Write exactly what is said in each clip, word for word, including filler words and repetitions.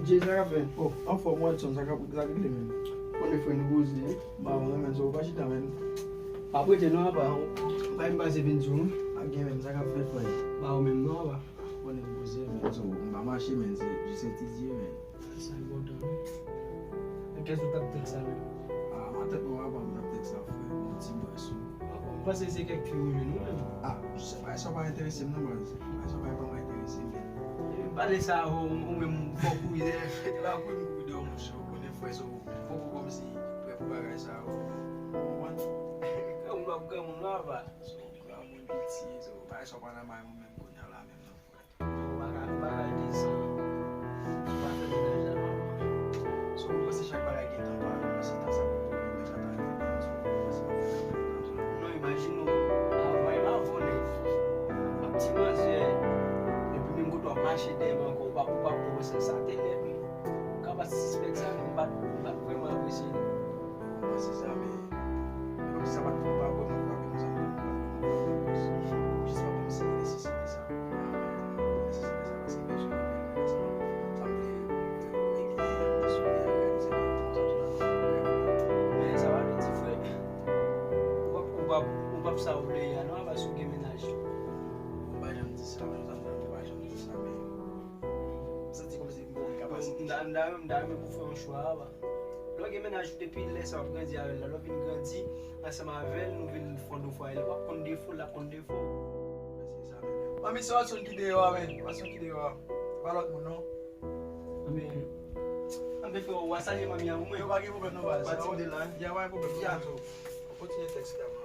Jay, sa k ap fèt? Oh, anfòm, Watson, sa k ap, sa k rete menm? Konnen frè nou poze, wi. Ba, mwen renmen sa, ou pa chita menm. Pa prete non, apa. Ou pa menm pase vin sou ou. Pa gen menm, sa k ap fèt, frè? Ba, ou menm non, apa. Konnen nou poze, men, so, m pa mache, men, se jis etidye, men. Sa enpòtan, wi. E kiyès ou t ap tèks la menm? Ah, m a tèks mwen, apa, m t ap tèks la, frè, yon ti bwès, wi. M panse se kèk fi ou jwenn ou menm. Ah, se pa sa pa enterese m non, baz. Se pa sa pa, pa enterese m. Epi pale sa, ou, ou menm, fòk ou ye, fèt la, pou m kou de, monchè, ou konnen frè, so, fòk ou kòmsi prè pou bagay sa, ou konprann? Granmoun w ap granmoun la, apa. So, granmoun piti, so, bagay sa pa nan may mwen menm kounye a la menm non, frè. Ou pa ka, ou pa ka rete san, ou pa fè menaj la, non. So, ou panse chak bagay gen tan pa l, ou panse tan sa pou pwoblèm, men sa pa rete tan, so, ou panse pa fè tan, non, imajine w, avan, avan w nèf, w ap ti manzè, epi menm kote w ap mache dèyè m ankò, ou pa, ou pa, ou pa panse sa te nèf, wi. Ou ka pa sispèk sa, men m pa, m pa vrèman apresye l. Mwen se sa, men, men kòmsi sa pa t, pa vrèman frape m, sa pa t frape m, jis pa kòmsi nesesite sa. Nesesite sa, paske pèsonn ki peye mwen, sa, sa m vle regle, m te sou li, òganize nan kòmsa, tout sa. Men sa pa vle di, frè, ou p ap, ou p ap, ou p ap sa ou vle ye a, non, apa si w gen menaj. Ou pa janm di sa, ou pa janm di sa, men m santi kòmsi m gen kapasite. M ta, m ta, m ta renmen pou fè yon chwa, apa. Lè w gen menaj ou, depi lè sa w ap grandi avè l la, lè w vin grandi ansanm avè l, nou vin fondre yon fwaye, lè w ap konn defo l, l ap konn defo w. Manmi, se Watson ki deyò a, men. Watson ki deyò a. Se pa lòt moun, non. Anben, anben, frè, w a salye manmi an pou mwen. Yo, pa gen pwoblèm, non, baz. Pati m de la. Ya, pa gen pwoblèm, non. Ya, so, kontinye tèks la, mwen la.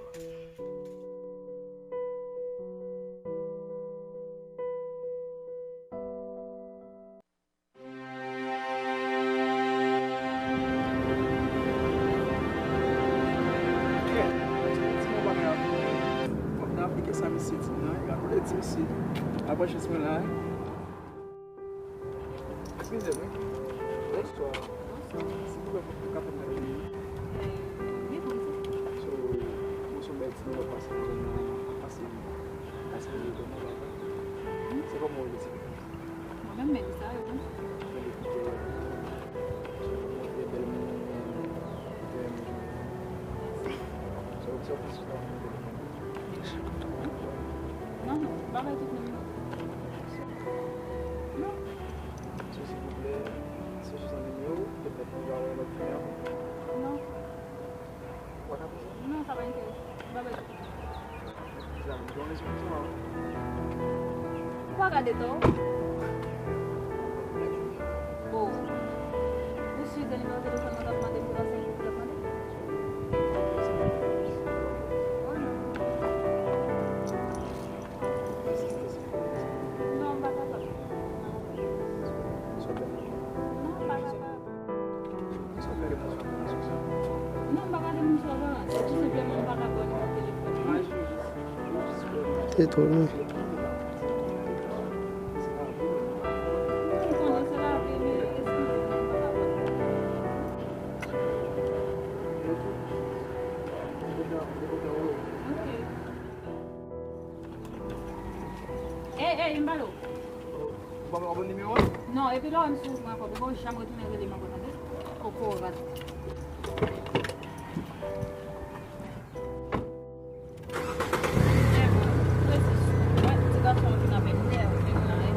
Fòk n aplike sa misye di m nan, e gade w lè di misye. Apre jis mwen la. Eskize m, wi. Bonswa. Bonswa. Silvouplè, ou ka fè m gade li? Wi, kòmsi? So, mwen se yon bèl ti nèg pase nan zòn nan, pase, pase nan zòn nan, papa. Se kòman ou ye, silvouplè? Mwen menm, Melissa, yo menm. Bèl ekipè, montre bèl moun, bèl moun. So, so, so, so, Non, non, m pa bay tout nimewo. Non. So, silvouplè, se jis yon nimewo, petèt nou va wè lòt fwa. Non. Ou pa ka fè sa? Non, sa pa enterese m. M pa bay tout nimewo. Sa, m gen yon rezon pou sa, wi. Ou pa gade tò? Oh. Ou si gen nimewo telefòn mwen t ap mande m pou la senk ou t ap mande? Oh non. Non, m pa kapab. Non, m pa kapab. Non, m pa ka demoun sou aparans. Se tou senpleman m pa ka ba w nimewo telefòn mwen. Se twò lwen. Ou konnen se lavi, men eskize m, m pa ka ba w nimewo telefòn mwen. Ok. Ey, ey, Mbalo. Ou pa, ou pa ban m nimewo a? Non, epi lè w wè m sou wout mwen ankò, poko janm retounen rele m ankò, tande? Kokorat. Ti gason an vin avèk nèv, menm nan, ey.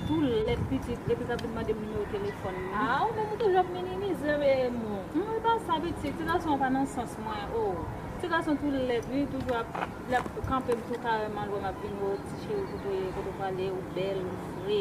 Tou lèd pitit, epi k ap vin mande m nimewo telefòn mwen. Ah, ou menm ou toujou ap minimize moun. Non, e pa sa, pitit. Ti gason an pa nan sans mwen. Oh. Ti gason tou lèd, li toujou ap, l ap kanpe m tou kareman, l wè m ap vini, oh, ti cheri, kote w ye, kote w prale, ou bèl, ou fre.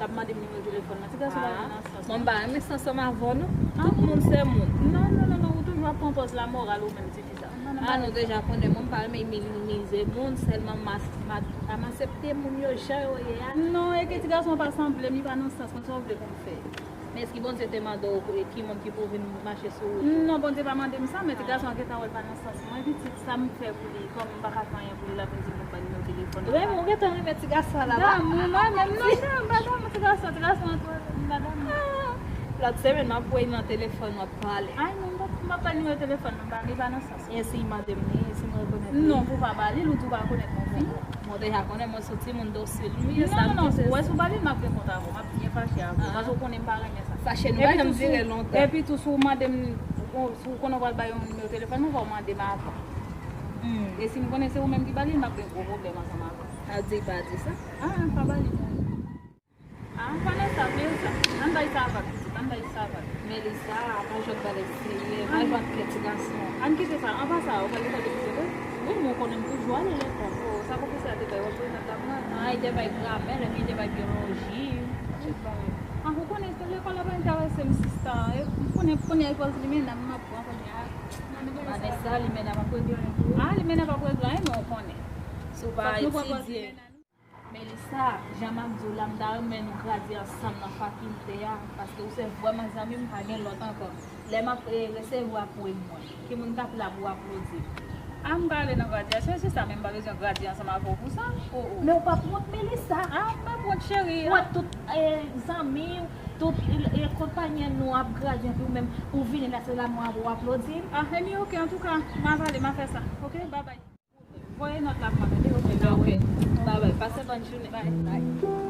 L ap mande m nimewo telefòn mwen. Ti gason pa vin nan sans mwen. Mwen m pa renmen sans ansanm avè w, non. Tout moun se moun. Non, non, non, non, ou toujou ap pran pòz lamoral ou menm, ti fi sa. Ah, nou deja konnen, mwen m pa renmen minimize moun, sèlman m a, m a, m a aksepte moun yo jan yo ye a. Non, e ke ti gason an pa sanble m, li pa nan sans mwen, sa w vle pou m fè? Men èske Bondye te mande w ki moun ki pou vin mache sou wout ou? Non, Bondye pa mande m sa, men ti gason an gentan wè l pa nan sans mwen, pitit, sa m fè pou li, kòm m pa ka fè anyen pou li, l ap vin di m pou m ba l nimewo telefòn. Renmen, ou gentan renmen ti gason an la, pa? Damou, mwen menm, non, non, m pa damou ti gason, ti gason an twò, m pa damou. Lòt semèn, m ap wè l nan telefòn, w ap pale. Ay, non, m p ap, m p ap ba l nimewo telefòn, non, li pa nan sans. E si l mande m li, e si m rekonèt li? Non, pou w pa ba li l, ou di w pa rekonèt non fi. Mwen deja konnen mwen se yon timoun dosil m ye, sa m di se. Non, non, non, si w wè si w ba li l, m ap gen kont avè w, m ap byen fache avè w, paske w konnen m pa renmen sa. Fache nou pa janm dire lontan. Epi tou, si w mande m, si w konnen w pral bay yon nimewo telefòn mwen, fò w mande m avan. E si m konnen se ou menm ki ba li l, m ap gen gwo pwoblèm ansanm avè w. A di pa di sa. Ah, pa ba li. Ah, Vanessa, Melissa, ann bay sa vag, pitit, ann bay sa vag. Melissa, pa jwenn bagay serye, pa jwenn kè ti gason. Ann kite sa, ann pa sa, ou pral lekòl depi se vre? Wi, men ou konnen m toujou ale lekòl. Oh, sa pwofesè a te bay, w ap jwenn nan gramè? Ah, li te bay gramè, lè li te bay byoloji, tout bagay. Ah, ou konnen se lekòl la pa enterese m, sista. E, ou konnen, kounye a, e pòz limena m ap pran kounye a. Vanessa, limena p ap regle anyen pou ou. Ah, limena p ap regle anyen, men ou konnen. Si w pa etidye. Melissa, jan m ap di w la, m ta renmen nou gradye ansanm nan fakilte a, paske ou se vrèman zanmi m, pa gen lòt ankò. Lè m ap, eh, resevwa pwen mwen, ki moun k ap la pou aplodi m? Ah, m pa ale nan gradyasyon, se sa, men m pa bezwen gradye ansanm avè w pou sa. Oh, oh. Men ou p ap wont, Melissa? Ah, m p ap wont, cheri. Ou wè tout, eh, zanmi w, tout, eh, konpayen nou ap gradye, epi ou menm, ou vini la, se la mwen ap, ou aplodi m? Ah, ebyen, oke, antouka, m ap ale, m ap fè sa. Oke, babay. Voye nòt la pou mwen, tande, oke? Oke. Babay. Pase bòn jounen. Bay. Bay.